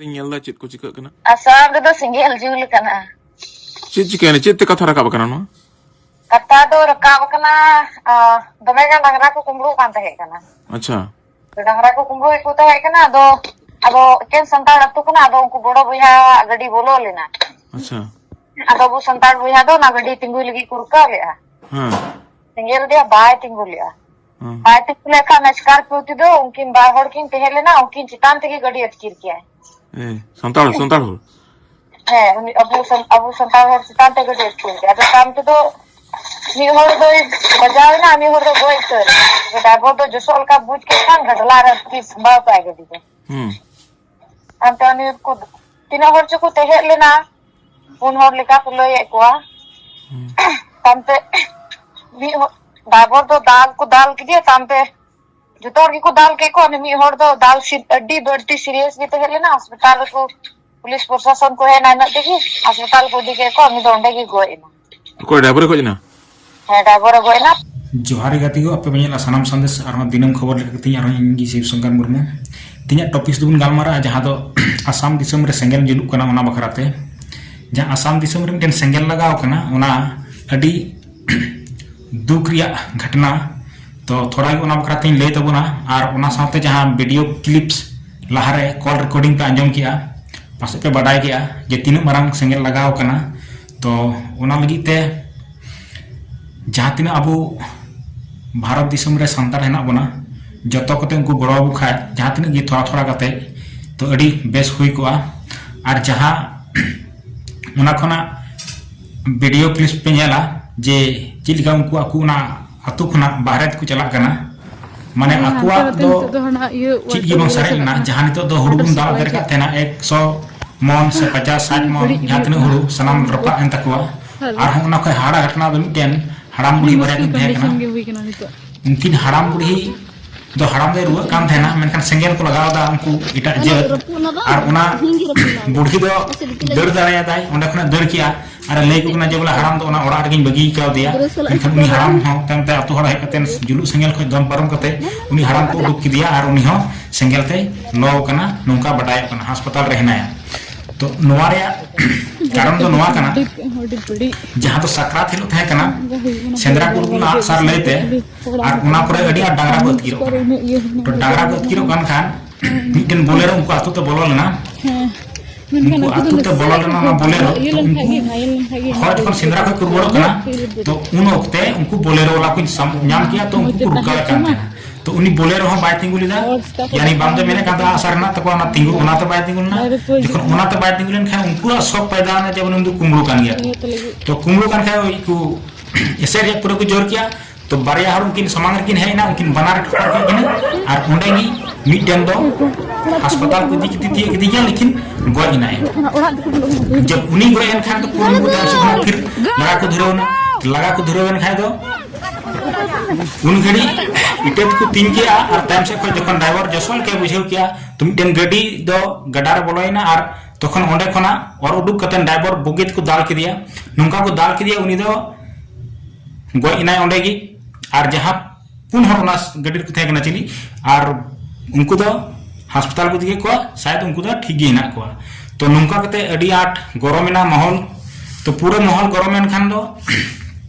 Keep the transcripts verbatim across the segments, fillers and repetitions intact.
ᱧᱮᱞ ᱫᱟ ᱪᱮᱫ ᱠᱚ ᱪᱤᱠᱟᱹᱜ ᱠᱟᱱᱟ᱾ ᱟᱥᱟᱢ ᱨᱮᱫᱚ ᱥᱮᱸᱜᱮᱞ ᱡᱩᱞ ᱠᱟᱱᱟ᱾ ᱪᱮᱫ ᱪᱤᱠᱟᱹᱭᱮᱱᱟ? ᱪᱮᱫ ᱛᱮ ᱠᱟᱛᱷᱟ ᱨᱟᱠᱟᱵ ᱟᱠᱟᱱᱟ ᱱᱚᱣᱟ? ᱠᱟᱛᱷᱟ ᱫᱚ ᱨᱟᱠᱟᱵ ᱟᱠᱟᱱᱟ, ᱟ, ᱫᱚᱢᱮ ᱜᱟᱱ ᱰᱟᱝᱨᱟ ᱠᱚ ᱠᱩᱢᱵᱽᱲᱩᱜ ᱠᱟᱱ ᱛᱟᱦᱮᱸ ᱠᱟᱱᱟ᱾ ᱟᱪᱪᱷᱟ᱾ ᱰᱟᱝᱨᱟ ᱠᱚ ᱠᱩᱢᱵᱽᱲᱩᱭᱮᱫ ᱠᱚ ᱛᱟᱦᱮᱸ ᱠᱟᱱᱟ, ᱟᱫᱚ, ᱟᱫᱚ ᱮᱠᱮᱱ ᱥᱟᱱᱛᱟᱲ ᱟᱹᱛᱩ ᱠᱟᱱᱟ, ᱟᱫᱚ ᱩᱱᱠᱩ ᱵᱚᱲᱚ ᱵᱚᱭᱦᱟ ᱜᱟᱹᱰᱤ ᱵᱚᱞᱚ ᱞᱮᱱᱟ᱾ ᱟᱪᱪᱷᱟ᱾ ᱟᱫᱚ ᱟᱵᱚ ᱥᱟᱱᱛᱟᱲ ᱵᱚᱭᱦᱟ ᱫᱚ ᱚᱱᱟ ᱜᱟᱹᱰᱤ ᱛᱤᱸᱜᱩᱭ ᱞᱟᱹᱜᱤᱫ ᱠᱚ ᱨᱩᱠᱟᱹᱣ ᱞᱮᱫᱼᱟ᱾ ᱦᱮᱸ᱾ ᱥᱮᱸᱜᱮᱞ ᱫᱚᱭᱟ ᱵᱟᱭ ᱛᱤᱸᱜᱩ ᱞᱮᱫᱼᱟ᱾ ᱦᱮᱸ᱾ ᱵᱟᱭ ᱛᱤᱸᱜᱩ ᱞᱮᱠᱷᱟᱱ ᱥᱠᱚᱨᱯᱤᱭᱳ ᱛᱮᱫᱚ ᱩᱱᱠᱤᱱ ᱵᱟᱨ ᱦᱚᱲ ᱠᱤᱱ ᱛᱟᱦᱮᱸ ᱞᱮᱱᱟ, ᱩᱱᱠᱤᱱ ᱪᱮᱛᱟᱱ ᱛᱮᱜᱮ ᱜᱟᱹᱰᱤ ᱟᱹᱛᱠᱤᱨ ᱠᱮᱭᱟᱭ᱾ ᱮ, ᱥᱟᱱᱛᱟᱲ, ᱥᱟᱱᱛᱟᱲ ᱦᱚᱲ? ᱦᱮᱸ, ᱩᱱᱤ ᱟᱵᱚ ᱥᱟᱱ-, ᱟᱵᱚ ᱥᱟᱱᱛᱟᱲ ᱦᱚᱲ ᱪᱮᱛᱟᱱ ᱛᱮ ᱜᱟᱹᱰᱤ ᱟᱹᱛᱠᱤᱨ ᱠᱮᱭᱟ᱾ ᱟᱫᱚ ᱛᱟᱭᱚᱢ ᱛᱮᱫᱚ ᱢᱤᱫ ᱦᱚᱲ ᱫᱚᱭ ᱵᱟᱡᱟᱣ ᱮᱱᱟ, ᱢᱤᱫ ᱦᱚᱲ ᱫᱚ ᱜᱚᱡ ᱩᱛᱟᱹᱨ ᱮᱱᱟ᱾ ᱟᱫᱚ ᱰᱟᱭᱵᱚᱨ ᱫᱚ ᱡᱚᱥᱚᱜ ᱞᱮᱠᱟ ᱵᱩᱡᱽ ᱠᱮᱫ ᱠᱷᱟᱱ ᱜᱷᱟᱴᱞᱟ ᱨᱮ ᱟᱹᱛᱠᱤᱨ ᱥᱟᱢᱵᱟᱣ ᱠᱟᱜᱼᱟᱭ ᱜᱟᱹᱰᱤ ᱫᱚ᱾ ᱦᱩᱸ᱾ ᱟᱫᱚ ᱩᱱᱤ ᱠᱚ, ᱛᱤᱱᱟᱹᱜ ᱦᱚᱲ ᱪᱚᱠᱚ ᱛᱟᱦᱮᱸ ᱞᱮᱱᱟ, ᱯᱩᱱ ᱦᱚᱲ ᱞᱮᱠᱟ ᱠᱚ ᱞᱟᱹᱭᱮᱫ ᱠᱚᱣᱟ᱾ ᱦᱩᱸ᱾ ᱛᱟᱭᱚᱢᱛᱮ ᱢᱤᱫ ᱦᱚᱲ, ᱰᱟᱭᱵᱚᱨ ᱫᱚ ᱫᱟᱞ ᱠᱚ ᱫᱟᱞ ᱠᱮᱫᱮᱭᱟ, ᱛᱟᱭᱚᱢᱛᱮ ᱡᱚᱛᱚ ᱦᱚᱲ ᱜᱮᱠᱚ ᱫᱟᱞ ᱠᱮᱫ ᱠᱚᱣᱟ᱾ ᱩᱱᱤ ᱢᱤᱫ ᱦᱚᱲ ᱫᱚ ᱫᱟᱞ ᱥᱤ-, ᱟᱹᱰᱤ ᱵᱟᱹᱲᱛᱤ ᱥᱤᱨᱤᱭᱟᱥ ᱜᱮ ᱛᱟᱦᱮᱸ ᱞᱮᱱᱟ᱾ ᱦᱟᱥᱯᱟᱛᱟᱞ ᱨᱮᱠᱚ, ᱯᱩᱞᱤᱥ ᱯᱨᱚᱥᱟᱥᱚᱱ ᱠᱚ ᱦᱮᱡ ᱮᱱᱟ, ᱤᱱᱟᱹᱜ ᱛᱮᱜᱮ ᱦᱟᱥᱯᱟᱛᱟᱞ ᱠᱚ ᱤᱫᱤ ᱠᱮᱫ ᱠᱚᱣᱟ᱾ ᱩᱱᱤ ᱫᱚ ᱚᱸᱰᱮ ᱜᱮ ᱜᱚᱡ ᱮᱱᱟ᱾ ᱚᱠᱚᱭ ᱰᱟᱭᱵᱚᱨᱮ ᱜᱚᱡ ᱮᱱᱟ? ᱦᱮᱸ, ᱰᱟᱭᱵᱚᱨᱮ ᱜᱚᱡ ᱮᱱᱟ᱾ ᱡᱚᱦᱟᱨ ᱜᱮ ᱜᱟᱛᱮ ᱠᱚ, ᱟᱯᱮ ᱯᱮ ᱧᱮᱞᱟ ᱥᱟᱱᱟᱢ ᱥᱟᱸᱫᱮᱥ ᱟᱨᱦᱚᱸ ᱫᱤᱱᱟᱹᱢ ᱠᱷᱚᱵᱚᱨ ᱞᱮᱠᱟ ᱠᱟᱛᱮ ᱟᱨᱦᱚᱸ ᱤᱧ ᱜᱮ ᱥᱤᱵ ᱥᱚᱝᱠᱟᱨ ᱢᱩᱨᱢᱩ᱾ ᱛᱮᱦᱮᱧᱟᱜ ᱴᱚᱯᱤᱠᱥ ᱫᱚᱵᱚᱱ ᱜᱟᱞᱢᱟᱨᱟᱜᱼᱟ, ᱡᱟᱦᱟᱸ ᱫᱚ ᱟᱥᱟᱢ ᱫᱤᱥᱚᱢ ᱨᱮ ᱥᱮᱸᱜᱮᱞ ᱡᱩᱞᱩᱜ ᱠᱟᱱᱟ, ᱚᱱᱟ ᱵᱟᱠᱷᱨᱟ ᱛᱮ᱾ ᱡᱟᱦᱟᱸ ᱟᱥᱟᱢ ᱫᱤᱥᱚᱢ ᱨᱮ ᱢᱤᱫᱴᱮᱱ ᱥᱮᱸᱜᱮᱞ ᱞᱟᱜᱟᱣ ᱠᱟᱱᱟ, ᱚᱱᱟ ᱟᱹᱰᱤ ᱫᱩᱠ ᱨᱮᱭᱟᱜ ᱜᱷᱚᱴᱱᱟ᱾ ᱛᱚ ᱛᱷᱚᱲᱟ ᱜᱮ ᱚᱱᱟ ᱵᱟᱠᱷᱨᱟ ᱛᱤᱧ ᱞᱟᱹᱭ ᱛᱟᱵᱚᱱᱟ, ᱟᱨ ᱚᱱᱟ ᱥᱟᱶᱛᱮ ᱡᱟᱦᱟᱸ ᱵᱷᱤᱰᱤᱭᱳ ᱠᱞᱤᱯᱥ ᱞᱟᱦᱟᱨᱮ ᱠᱚᱞ ᱨᱮᱠᱚᱨᱰᱤᱝ ᱯᱮ ᱟᱸᱡᱚᱢ ᱠᱮᱜᱼᱟ, ᱯᱟᱥᱮᱡ ᱯᱮ ᱵᱟᱰᱟᱭ ᱠᱮᱜᱼᱟ ᱡᱮ ᱛᱤᱱᱟᱹᱜ ᱢᱟᱨᱟᱝ ᱥᱮᱸᱜᱮᱞ ᱞᱟᱜᱟᱣ ᱠᱟᱱᱟ᱾ ᱛᱚ ᱚᱱᱟ ᱞᱟᱹᱜᱤᱫ ᱛᱮ ᱡᱟᱦᱟᱸ ᱛᱤᱱᱟᱹᱜ ᱟᱵᱚ ᱵᱷᱟᱨᱚᱛ ᱫᱤᱥᱚᱢ ᱨᱮ ᱥᱟᱱᱛᱟᱲ ᱦᱮᱱᱟᱜ ᱵᱚᱱᱟ, ᱡᱚᱛᱚ ᱠᱚᱛᱮ ᱩᱱᱠᱩ ᱜᱚᱲᱚ ᱟᱵᱚ ᱠᱷᱟᱡ, ᱡᱟᱦᱟᱸ ᱛᱤᱱᱟᱹᱜ ᱜᱮ ᱛᱷᱚᱲᱟ ᱛᱷᱚᱲᱟ ᱠᱟᱛᱮ, ᱛᱚ ᱟᱹᱰᱤ ᱵᱮᱥ ᱦᱩᱭ ᱠᱚᱜᱼᱟ᱾ ᱟᱨ ᱡᱟᱦᱟᱸ ᱚᱱᱟ ᱠᱷᱚᱱᱟᱜ ᱵᱷᱤᱰᱤᱭᱳ ᱠᱞᱤᱯᱥ ᱯᱮ ᱧᱮᱞᱟ ᱡᱮ ᱪᱮᱫ ᱞᱮᱠᱟ ᱩᱱᱠᱩ ᱟᱠᱚ ᱚᱱᱟ ᱟᱹᱛᱩ ᱠᱷᱚᱱᱟᱜ ᱵᱟᱦᱨᱮ ᱛᱮᱠᱚ ᱪᱟᱞᱟᱜ ᱠᱟᱱᱟ, ᱢᱟᱱᱮ ᱦᱮᱸ, ᱦᱟᱱᱛᱮ ᱟᱠᱚᱣᱟᱜ ᱱᱟᱛᱮ ᱫᱚ ᱱᱤᱛᱚᱜ ᱫᱚ ᱦᱟᱱᱟ ᱤᱭᱟᱹ ᱪᱮᱫ ᱜᱮ ᱵᱟᱝ ᱚᱣᱟᱨ ᱥᱟᱨᱮᱡ ᱠᱟᱱᱟ᱾ ᱞᱮᱱᱟ᱾ ᱡᱟᱦᱟᱸ ᱱᱤᱛᱚᱜ ᱫᱚ ᱦᱩᱲᱩ ᱵᱚᱱ ᱫᱟᱞ ᱟᱫᱮᱨ ᱠᱟᱜ ᱛᱟᱦᱮᱱᱟ, ᱮᱠᱥᱚ ᱢᱚᱱ ᱥᱮ ᱯᱚᱪᱟᱥ ᱥᱟᱴ ᱢᱚᱱ, ᱵᱟᱹᱲᱤᱡ ᱡᱟᱦᱟᱸ ᱦᱩᱭᱩᱜ ᱛᱤᱱᱟᱹᱜ ᱠᱟᱱᱟ᱾ ᱦᱩᱲᱩ, ᱥᱟᱱᱟᱢ ᱦᱩᱲᱩ ᱨᱟᱯᱟᱜ ᱮᱱ ᱛᱟᱠᱚᱣᱟ᱾ ᱦᱮᱸ᱾ ᱟᱨᱦᱚᱸ ᱚᱱᱟ ᱠᱷᱚᱱ ᱦᱟᱦᱟᱲᱟ ᱜᱷᱚᱴᱚᱱᱟ ᱫᱚ ᱢᱤᱫᱴᱮᱱ ᱦᱟᱲᱟᱢ ᱵᱩᱲᱦᱤ ᱵᱟᱨᱭᱟ ᱠᱤᱱ ᱛᱟᱦᱮᱸ ᱠᱟᱱᱟ᱾ ᱠᱚᱱᱰᱤᱥᱚᱱ ᱜᱮ ᱦᱩᱭ ᱠᱟᱱᱟ ᱱᱤᱛᱚᱜ᱾ ᱩᱱᱠᱤᱱ ᱦᱟᱲᱟᱢ ᱵᱩᱲᱦᱤ ᱫᱚ ᱦᱟᱲᱟᱢ ᱫᱚᱭ ᱨᱩᱣᱟᱹᱜ ᱠᱟᱱ ᱛᱟᱦᱮᱱᱟ, ᱢᱮᱱᱠᱷᱟᱱ ᱥᱮᱸᱜᱮᱞ ᱠᱚ ᱞᱟᱜᱟᱣ ᱮᱫᱟ ᱩᱱᱠᱩ ᱮᱴᱟᱜ ᱡᱟᱹᱛ᱾ ᱟᱨ ᱚᱱᱟ ᱵᱩᱲᱦᱤ ᱫᱚ ᱫᱟᱹᱲ ᱫᱟᱲᱮᱭᱟᱫᱟᱭ, ᱚᱸᱰᱮ ᱠᱷᱚᱱᱟᱜ ᱫᱟᱹᱲ ᱠᱮᱜᱼᱟ᱾ ᱟᱨ ᱞᱟᱹᱭ ᱠᱚ ᱠᱟᱱᱟ ᱡᱮ ᱵᱚᱞᱮ ᱦᱟᱲᱟᱢ ᱫᱚ ᱚᱱᱟ ᱚᱲᱟᱜ ᱨᱮᱜᱮᱧ ᱵᱟᱹᱜᱤ ᱠᱟᱣᱫᱮᱭᱟ᱾ ᱢᱮᱱᱠᱷᱟᱱ ᱩᱱᱤ ᱦᱟᱲᱟᱢ ᱦᱚᱸ ᱛᱟᱭᱚᱢ ᱛᱮ ᱟᱛᱳ ᱦᱚᱲ ᱦᱮᱡ ᱠᱟᱛᱮ ᱡᱩᱞᱩᱜ ᱥᱮᱸᱜᱮᱞ ᱠᱷᱚᱱ ᱫᱚᱱ ᱯᱟᱨᱚᱢ ᱠᱟᱛᱮ ᱩᱱᱤ ᱦᱟᱲᱟᱢ ᱠᱚ ᱩᱰᱩᱠ ᱠᱮᱫᱮᱭᱟ ᱟᱨ ᱩᱱᱤ ᱦᱚᱸ ᱥᱮᱸᱜᱮᱞ ᱛᱮᱭ ᱞᱚ ᱟᱠᱟᱱᱟ, ᱱᱚᱝᱠᱟ ᱵᱟᱰᱟᱭᱚᱜ ᱠᱟᱱᱟ᱾ ᱦᱟᱥᱯᱟᱛᱟᱞ ᱨᱮ ᱦᱮᱱᱟᱭᱟ᱾ ᱛᱚ ᱱᱚᱣᱟ ᱨᱮᱭᱟᱜ ᱠᱟᱨᱚᱱ ᱫᱚ ᱱᱚᱣᱟ ᱠᱟᱱᱟ, ᱡᱟᱦᱟᱸ ᱫᱚ ᱥᱟᱠᱨᱟᱛ ᱦᱤᱞᱳᱜ ᱛᱟᱦᱮᱸ ᱠᱟᱱᱟ, ᱥᱮᱸᱫᱽᱨᱟ ᱠᱚ ᱩᱰᱩᱠ ᱞᱮᱱᱟ ᱟᱜᱼᱥᱟᱨ ᱞᱟᱹᱭ ᱛᱮ, ᱟᱨ ᱚᱱᱟ ᱠᱚᱨᱮ ᱟᱹᱰᱤ ᱟᱸᱴ ᱰᱟᱝᱨᱟ ᱠᱚ ᱟᱹᱛᱠᱤᱨᱚᱜ ᱠᱟᱱᱟ᱾ ᱛᱚ ᱰᱟᱝᱨᱟ ᱠᱚ ᱟᱹᱛᱠᱤᱨᱚᱜ ᱠᱟᱱ ᱠᱷᱟᱱ ᱢᱤᱫᱴᱮᱱ ᱵᱳᱞᱮᱨᱳ ᱩᱱᱠᱩ ᱟᱹᱛᱩ ᱛᱮ ᱵᱚᱞᱚ ᱞᱮᱱᱟ᱾ ᱩᱱᱠᱩ ᱟᱹᱛᱩ ᱛᱮ ᱵᱚᱞᱚ ᱞᱮᱱᱟ ᱚᱱᱟ ᱵᱳᱞᱮᱨᱳ᱾ ᱛᱚ ᱩᱱᱠᱩ ᱦᱚᱲ ᱡᱚᱠᱷᱚᱱ ᱥᱮᱸᱫᱽᱨᱟ ᱠᱷᱚᱱ ᱠᱚ ᱨᱩᱣᱟᱹᱲᱚᱜ ᱠᱟᱱᱟ, ᱛᱚ ᱩᱱ ᱚᱠᱛᱮ ᱩᱱᱠᱩ ᱵᱳᱞᱮᱨᱳ ᱵᱟᱞᱟ ᱠᱚ ᱧᱟᱢ ᱠᱮᱜᱼᱟ, ᱛᱚ ᱩᱱᱠᱩ ᱠᱚ ᱨᱩᱠᱟᱣᱮᱫ ᱠᱟᱱ ᱛᱟᱦᱮᱱᱟ᱾ ᱛᱚ ᱩᱱᱤ ᱵᱳᱞᱮᱨᱳ ᱦᱚᱸ ᱵᱟᱭ ᱛᱤᱸᱜᱩ ᱞᱮᱫᱟ, ᱭᱟᱱᱤ ᱵᱟᱝ ᱫᱚ ᱢᱮᱱᱮᱫ ᱠᱟᱱ ᱛᱟᱦᱮᱸ ᱟᱜᱼᱥᱟᱨ ᱨᱮᱱᱟᱜ ᱛᱟᱠᱚ ᱚᱱᱟ ᱛᱤᱸᱜᱩ, ᱚᱱᱟᱛᱮ ᱵᱟᱭ ᱛᱤᱸᱜᱩ ᱞᱮᱱᱟ᱾ ᱡᱚᱠᱷᱚᱱ ᱚᱱᱟᱛᱮ ᱵᱟᱭ ᱛᱤᱸᱜᱩ ᱞᱮᱱᱠᱷᱟᱱ ᱩᱱᱠᱩᱣᱟᱜ ᱥᱚᱠ ᱯᱟᱭᱫᱟ ᱮᱱᱟ ᱡᱮ ᱩᱱᱤ ᱫᱚ ᱠᱩᱢᱵᱽᱲᱩ ᱠᱟᱱ ᱜᱮᱭᱟ᱾ ᱛᱚ ᱠᱩᱢᱵᱽᱲᱩ ᱠᱟᱱ ᱠᱷᱟᱡ ᱩᱱᱠᱩ ᱮᱥᱮᱫ ᱨᱮᱭᱟᱜ ᱯᱩᱨᱟᱹ ᱠᱚ ᱡᱳᱨ ᱠᱮᱜᱼᱟ᱾ ᱛᱚ ᱵᱟᱨᱭᱟ ᱦᱚᱲ ᱩᱱᱠᱤᱱ ᱥᱟᱢᱟᱝ ᱨᱮᱠᱤᱱ ᱦᱮᱡ ᱮᱱᱟ, ᱩᱱᱠᱤᱱ ᱵᱟᱱᱟᱨ ᱴᱷᱚᱠᱟᱨ ᱠᱮᱫ ᱠᱤᱱᱟ᱾ ᱟᱨ ᱚᱸᱰᱮ ᱜᱮ ᱢᱤᱫᱴᱮᱱ ᱫᱚ ᱦᱟᱥᱯᱟᱛᱟᱞ ᱠᱚ ᱤᱫᱤ ᱠᱮᱫᱮ, ᱛᱤᱭᱟᱹᱜ ᱠᱮᱫᱮ ᱜᱮᱭᱟ, ᱞᱮᱠᱤᱱ ᱜᱚᱡ ᱮᱱᱟᱭ᱾ ᱡᱚᱵ ᱩᱱᱤ ᱜᱚᱡ ᱮᱱ ᱠᱷᱟᱱ ᱫᱚ ᱯᱩᱨᱟᱹ ᱩᱱᱠᱩ ᱛᱟᱭᱚᱢ ᱥᱮᱫ ᱠᱷᱚᱱᱟᱜ ᱯᱷᱤᱨ ᱞᱟᱜᱟ ᱠᱚ ᱫᱷᱩᱨᱟᱹᱣ ᱮᱱᱟ᱾ ᱞᱟᱜᱟ ᱠᱚ ᱫᱷᱩᱨᱟᱹᱣ ᱮᱱ ᱠᱷᱟᱡ ᱫᱚ ᱩᱱ ᱜᱷᱟᱹᱲᱤᱡ ᱤᱴᱟᱹ ᱛᱮᱠᱚ ᱛᱤᱧ ᱠᱮᱜᱼᱟ ᱟᱨ ᱛᱟᱭᱚᱢ ᱥᱮᱫ ᱠᱷᱚᱱ ᱡᱚᱠᱷᱚᱱ ᱰᱨᱟᱭᱵᱷᱟᱨ ᱡᱚᱥᱚᱞ ᱞᱮᱠᱟᱭ ᱵᱩᱡᱷᱟᱹᱣ ᱠᱮᱜᱼᱟ, ᱛᱚ ᱢᱤᱫᱴᱮᱱ ᱜᱟᱹᱰᱤ ᱫᱚ ᱜᱟᱰᱟ ᱨᱮ ᱵᱚᱞᱚᱭᱮᱱᱟ ᱟᱨ ᱛᱚᱠᱷᱚᱱ ᱚᱸᱰᱮ ᱠᱷᱚᱱᱟᱜ ᱚᱨ ᱩᱰᱩᱠ ᱠᱟᱛᱮ ᱰᱨᱟᱭᱵᱷᱟᱨ ᱵᱩᱜᱤ ᱛᱮᱠᱚ ᱫᱟᱞ ᱠᱮᱫᱮᱭᱟ᱾ ᱱᱚᱝᱠᱟ ᱠᱚ ᱫᱟᱞ ᱠᱮᱫᱮᱭᱟ, ᱩᱱᱤ ᱫᱚ ᱜᱚᱡ ᱮᱱᱟᱭ ᱚᱸᱰᱮ ᱜᱮ᱾ ᱟᱨ ᱡᱟᱦᱟᱸ ᱯᱩᱱ ᱦᱚᱲ ᱚᱱᱟ ᱜᱟᱹᱰᱤ ᱨᱮᱠᱚ ᱛᱟᱦᱮᱸ ᱠᱟᱱᱟ ᱪᱤᱞᱤ, ᱟᱨ ᱩᱱᱠᱩ ᱫᱚ ᱦᱟᱥᱯᱟᱛᱟᱞ ᱠᱚ ᱤᱫᱤ ᱠᱮᱫ ᱠᱚᱣᱟ, ᱥᱟᱭᱟᱫ ᱩᱱᱠᱩ ᱫᱚ ᱴᱷᱤᱠ ᱜᱮ ᱦᱮᱱᱟᱜ ᱠᱚᱣᱟ᱾ ᱛᱚ ᱱᱚᱝᱠᱟ ᱠᱟᱛᱮ ᱟᱹᱰᱤ ᱟᱸᱴ ᱜᱚᱨᱚᱢ ᱮᱱᱟ ᱢᱟᱦᱚᱞ᱾ ᱛᱚ ᱯᱩᱨᱟᱹ ᱢᱚᱦᱚᱞ ᱜᱚᱨᱚᱢ ᱮᱱ ᱠᱷᱟᱱ ᱫᱚ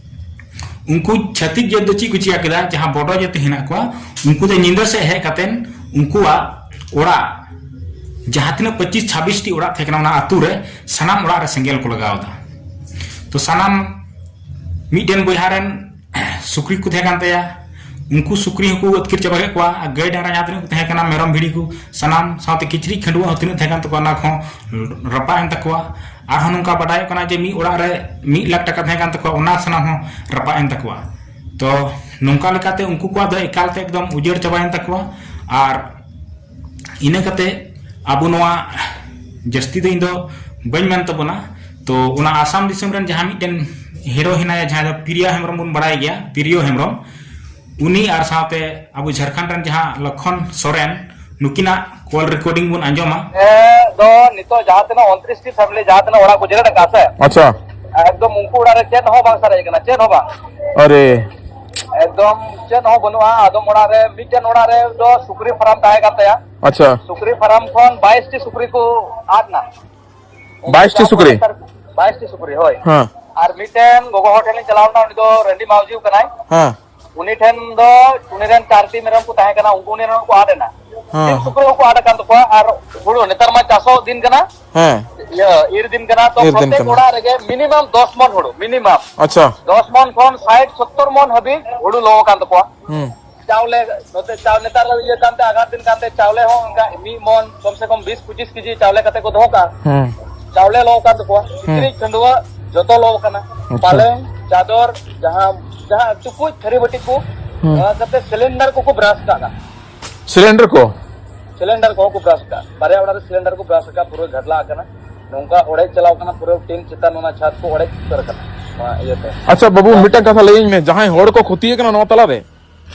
ᱩᱱᱠᱩ ᱪᱷᱟᱹᱛᱤᱠ ᱡᱟᱹᱛ ᱫᱚ ᱪᱮᱫ ᱠᱚ ᱪᱤᱠᱟ ᱠᱮᱫᱟ, ᱡᱟᱦᱟᱸ ᱵᱚᱰᱚ ᱡᱟᱹᱛᱤ ᱦᱮᱱᱟᱜ ᱠᱚᱣᱟ, ᱩᱱᱠᱩ ᱫᱚ ᱧᱤᱫᱟᱹ ᱥᱮᱫ ᱦᱮᱡ ᱠᱟᱛᱮ ᱩᱱᱠᱩᱣᱟᱜ ᱚᱲᱟᱜ, ᱡᱟᱦᱟᱸ ᱛᱤᱱᱟᱹᱜ ᱯᱚᱸᱪᱤᱥ ᱪᱷᱟᱵᱵᱤᱥ ᱴᱤ ᱚᱲᱟᱜ ᱛᱟᱦᱮᱸ ᱠᱟᱱᱟ ᱚᱱᱟ ᱟᱹᱛᱩ ᱨᱮ, ᱥᱟᱱᱟᱢ ᱚᱲᱟᱜ ᱨᱮ ᱥᱮᱸᱜᱮᱞ ᱠᱚ ᱞᱟᱜᱟᱣ ᱮᱫᱟ᱾ ᱛᱚ ᱥᱟᱱᱟᱢ ᱢᱤᱫᱴᱮᱱ ᱵᱚᱭᱦᱟ ᱨᱮᱱ ᱥᱩᱠᱨᱤ ᱠᱚ ᱛᱟᱦᱮᱸ ᱠᱟᱱ ᱛᱟᱭᱟ, ᱩᱱᱠᱩ ᱥᱩᱠᱨᱤ ᱦᱚᱸᱠᱚ ᱟᱹᱛᱠᱤᱨ ᱪᱟᱵᱟ ᱠᱮᱫ ᱠᱚᱣᱟ᱾ ᱟᱨ ᱜᱟᱹᱭ ᱰᱟᱝᱨᱟ ᱡᱟᱦᱟᱸ ᱛᱤᱱᱟᱹᱜ ᱠᱚ ᱛᱟᱦᱮᱸ ᱠᱟᱱᱟ, ᱢᱮᱨᱚᱢ ᱵᱷᱤᱲᱤ ᱠᱚ, ᱥᱟᱱᱟᱢ ᱥᱟᱶᱛᱮ ᱠᱤᱪᱨᱤᱡ ᱠᱷᱟᱹᱰᱩᱣᱟᱹᱜ ᱦᱚᱸ ᱛᱤᱱᱟᱹᱜ ᱛᱟᱦᱮᱸ ᱠᱟᱱ ᱛᱟᱠᱚᱣᱟ, ᱚᱱᱟ ᱠᱚᱦᱚᱸ ᱨᱟᱯᱟᱜ ᱮᱱ ᱛᱟᱠᱚᱣᱟ᱾ ᱟᱨᱦᱚᱸ ᱱᱚᱝᱠᱟ ᱵᱟᱰᱟᱭᱚᱜ ᱠᱟᱱᱟ ᱡᱮ ᱢᱤᱫ ᱚᱲᱟᱜ ᱨᱮ ᱢᱤᱫ ᱞᱟᱠᱷ ᱴᱟᱠᱟ ᱛᱟᱦᱮᱸ ᱠᱟᱱ ᱛᱟᱠᱚᱣᱟ, ᱚᱱᱟ ᱥᱟᱱᱟᱢ ᱦᱚᱸ ᱨᱟᱯᱟᱜ ᱮᱱ ᱛᱟᱠᱚᱣᱟ᱾ ᱛᱚ ᱱᱚᱝᱠᱟ ᱞᱮᱠᱟᱛᱮ ᱩᱱᱠᱩ ᱠᱚᱣᱟᱜ ᱫᱚ ᱮᱠᱟᱞ ᱛᱮ ᱮᱠᱫᱚᱢ ᱩᱡᱟᱹᱲ ᱪᱟᱵᱟᱭᱮᱱ ᱛᱟᱠᱚᱣᱟ᱾ ᱟᱨ ᱤᱱᱟᱹ ᱠᱟᱛᱮ ᱟᱵᱚ ᱱᱚᱣᱟ ᱡᱟᱹᱥᱛᱤ ᱫᱚ ᱤᱧ ᱫᱚ ᱵᱟᱹᱧ ᱢᱮᱱ ᱛᱟᱵᱚᱱᱟ᱾ ᱛᱚ ᱚᱱᱟ ᱟᱥᱟᱢ ᱫᱤᱥᱚᱢ ᱨᱮᱱ ᱡᱟᱦᱟᱸ ᱢᱤᱫᱴᱮᱱ ᱦᱤᱨᱳ ᱦᱮᱱᱟᱭᱟ, ᱡᱟᱦᱟᱸᱭ ᱫᱚ ᱯᱨᱤᱭᱟ ᱦᱮᱢᱵᱨᱚᱢ ᱵᱚᱱ ᱵᱟᱲᱟᱭ ᱜᱮᱭᱟ, ᱯᱨᱤᱭᱚ ᱦᱮᱢᱵᱨᱚᱢ, ᱩᱱᱤ ᱟᱨ ᱥᱟᱶᱛᱮ ᱟᱵᱚ ᱡᱷᱟᱲᱠᱷᱚᱸᱰ ᱨᱮᱱ ᱡᱟᱦᱟᱸ ᱞᱚᱠᱷᱚᱱ ᱥᱚᱨᱮᱱ, ᱱᱩᱠᱤᱱᱟᱜ ᱠᱚᱞ ᱨᱮᱠᱚᱨᱰᱤᱝ ᱵᱚᱱ ᱟᱸᱡᱚᱢᱟ᱾ ᱫᱚ ᱱᱤᱛᱚᱜ ᱡᱟᱦᱟᱸ ᱛᱤᱱᱟᱹᱜ ᱩᱱᱛᱨᱤᱥ ᱴᱤ ᱯᱷᱮᱢᱤᱞᱤ ᱡᱟᱦᱟᱸ ᱛᱤᱱᱟᱹᱜ ᱚᱲᱟᱜ ᱠᱚ ᱡᱮᱨᱮᱫ ᱟᱠᱟᱫ ᱥᱮ, ᱟᱪᱪᱷᱟ᱾ ᱮᱠᱫᱚᱢ ᱩᱱᱠᱩ ᱚᱲᱟᱜ ᱨᱮ ᱪᱮᱫ ᱦᱚᱸ ᱵᱟᱝ ᱥᱟᱨᱮᱡ ᱟᱠᱟᱱᱟ, ᱪᱮᱫ ᱦᱚᱸ ᱵᱟᱝ᱾ ᱟᱨᱮ᱾ ᱮᱠᱫᱚᱢ ᱪᱮᱫ ᱦᱚᱸ ᱵᱟᱹᱱᱩᱜᱼᱟ᱾ ᱟᱫᱚᱢ ᱚᱲᱟᱜ ᱨᱮ, ᱢᱤᱫᱴᱮᱱ ᱚᱲᱟᱜ ᱨᱮ ᱫᱚ ᱥᱩᱠᱨᱤ ᱯᱷᱟᱨᱟᱢ ᱛᱟᱦᱮᱸ ᱠᱟᱱ ᱛᱟᱭᱟ᱾ ᱟᱪᱪᱷᱟ᱾ ᱥᱩᱠᱨᱤ ᱯᱷᱟᱨᱟᱢ ᱠᱷᱚᱱ ᱵᱟᱭᱤᱥ ᱴᱤ ᱥᱩᱠᱨᱤ ᱠᱚ ᱟᱫ ᱮᱱᱟ᱾ ᱵᱟᱭᱤᱥ ᱴᱤ ᱥᱩᱠᱨᱤ? ᱵᱟᱭᱤᱥ ᱴᱤ ᱥᱩᱠᱨᱤ, ᱦᱳᱭ᱾ ᱦᱮᱸ᱾ ᱟᱨ ᱢᱤᱫᱴᱮᱱ ᱜᱚᱜᱚ ᱦᱚᱲ ᱴᱷᱮᱱ ᱞᱤᱧ ᱪᱟᱞᱟᱣ ᱞᱮᱱᱟ, ᱩᱱᱤ ᱫᱚ ᱨᱟᱺᱰᱤ ᱢᱟᱹᱡᱷᱤ ᱠᱟᱱᱟᱭ᱾ ᱦᱮᱸ᱾ ᱩᱱᱤ ᱴᱷᱮᱱ ᱫᱚ, ᱩᱱᱤ ᱨᱮᱱ ᱪᱟᱨᱴᱤ ᱢᱮᱨᱚᱢ ᱠᱚ ᱛᱟᱦᱮᱸ ᱠᱟᱱᱟ, ᱩᱱᱠᱩ ᱩᱱᱤ ᱨᱮᱱ ᱠᱚ ᱟᱫ ᱮᱱᱟ᱾ ᱦᱮᱸ, ᱥᱤᱢ ᱦᱮᱸ᱾ ᱥᱩᱠᱨᱤ ᱦᱚᱸᱠᱚ ᱟᱫ ᱟᱠᱟᱱ ᱛᱟᱠᱚᱣᱟ᱾ ᱟᱨ ᱦᱩᱲᱩ, ᱱᱮᱛᱟᱨ ᱢᱟ ᱪᱟᱥᱚᱜ ᱫᱤᱱ ᱠᱟᱱᱟ, ᱦᱮᱸ᱾ ᱤᱭᱟᱹ, ᱤᱨ ᱫᱤᱱ ᱠᱟᱱᱟ, ᱛᱚ ᱤᱨ ᱫᱤᱱ ᱯᱨᱚᱛᱮᱠ ᱠᱟᱱᱟ᱾ ᱚᱲᱟᱜ ᱨᱮᱜᱮ ᱢᱤᱱᱤᱢᱟᱢ ᱫᱚᱥ ᱢᱚᱱ ᱦᱩᱲᱩ, ᱢᱤᱱᱤᱢᱟᱢ᱾ ᱟᱪᱪᱷᱟ᱾ ᱫᱚᱥ ᱢᱚᱱ ᱠᱷᱚᱱ ᱥᱟᱴ ᱥᱚᱛᱛᱚᱨ ᱢᱚᱱ ᱦᱟᱹᱵᱤᱡ ᱦᱩᱲᱩ ᱞᱚ ᱟᱠᱟᱱ ᱛᱟᱠᱚᱣᱟ᱾ ᱦᱩᱸ᱾ ᱪᱟᱣᱞᱮ, ᱱᱚᱛᱮ ᱪᱟᱣ-, ᱱᱮᱛᱟᱨ ᱤᱭᱟᱹ ᱠᱟᱱᱛᱮ, ᱟᱜᱷᱟᱛ ᱫᱤᱱ ᱠᱟᱱᱛᱮ, ᱪᱟᱣᱞᱮ ᱦᱚᱸ ᱚᱱᱠᱟ ᱢᱤᱫ ᱢᱚᱱ, ᱠᱚᱢ ᱥᱮ ᱠᱚᱢ ᱵᱤᱥ ᱯᱚᱸᱪᱤᱥ ᱠᱮᱡᱤ ᱪᱟᱣᱞᱮ ᱠᱟᱛᱮ ᱠᱚ ᱫᱚᱦᱚ ᱠᱟᱜᱼᱟ᱾ ᱦᱩᱸ᱾ ᱪᱟᱣᱞᱮ ᱞᱚ ᱠᱟᱱ ᱛᱟᱠᱚᱣᱟ, ᱦᱩᱸ᱾ ᱠᱤᱪᱨᱤᱡ ᱠᱷᱟᱹᱰᱩᱣᱟᱹᱜ ᱡᱚᱛᱚ ᱞᱚ ᱠᱟᱱᱟ᱾ ᱟᱪᱪᱷᱟ᱾ ᱯᱟᱞᱮᱝ, ᱪᱟᱫᱚᱨ, ᱡᱟᱦᱟᱸ, ᱡᱟᱦᱟᱸ ᱴᱩᱠᱩᱡ, ᱛᱷᱟᱹᱨᱤ ᱵᱟᱹᱴᱤ ᱠᱚ, ᱦᱩᱸ᱾ ᱱᱚᱣᱟ ᱠᱟᱛᱮ ᱥᱤᱞᱤᱱᱰᱟᱨ ᱠᱚᱠᱚ ᱵᱨᱟᱥ ᱠᱟᱜᱼᱟ᱾ ᱥᱤᱞᱤᱱᱰᱟᱨ ᱠᱚ? ᱥᱤᱞᱤᱱᱰᱟᱨ ᱠᱚᱦᱚᱸ ᱠᱚ ᱵᱨᱟᱥ ᱠᱟᱜᱼᱟ᱾ ᱵᱟᱨᱭᱟ ᱚᱲᱟᱜ ᱨᱮ ᱥᱤᱞᱤᱱᱰᱟᱨ ᱠᱚ ᱵᱨᱟᱥ ᱠᱟᱜᱼᱟ, ᱯᱩᱨᱟᱹ ᱜᱷᱟᱰᱞᱟ ᱟᱠᱟᱱᱟ᱾ ᱱᱚᱝᱠᱟ ᱚᱲᱮᱡ ᱪᱟᱞᱟᱣ ᱠᱟᱱᱟ, ᱯᱩᱨᱟᱹ ᱴᱤᱱ ᱪᱮᱛᱟᱱ ᱚᱱᱟ ᱪᱷᱟᱫ ᱠᱚ ᱚᱲᱮᱡ ᱩᱛᱟᱹᱨ ᱟᱠᱟᱱᱟ᱾ ᱱᱚᱣᱟ ᱤᱭᱟᱹᱛᱮ᱾ ᱟᱪᱪᱷᱟ ᱵᱟᱹᱵᱩ, ᱵᱟᱥ᱾ ᱢᱤᱫᱴᱟᱝ ᱠᱟᱛᱷᱟ ᱞᱟᱹᱭᱟᱹᱧ ᱢᱮ, ᱡᱟᱦᱟᱸᱭ ᱦᱚᱲ ᱠᱚ ᱠᱷᱚᱛᱤ ᱟᱠᱟᱱᱟ ᱱᱚᱣᱟ ᱛᱟᱞᱟᱨᱮ?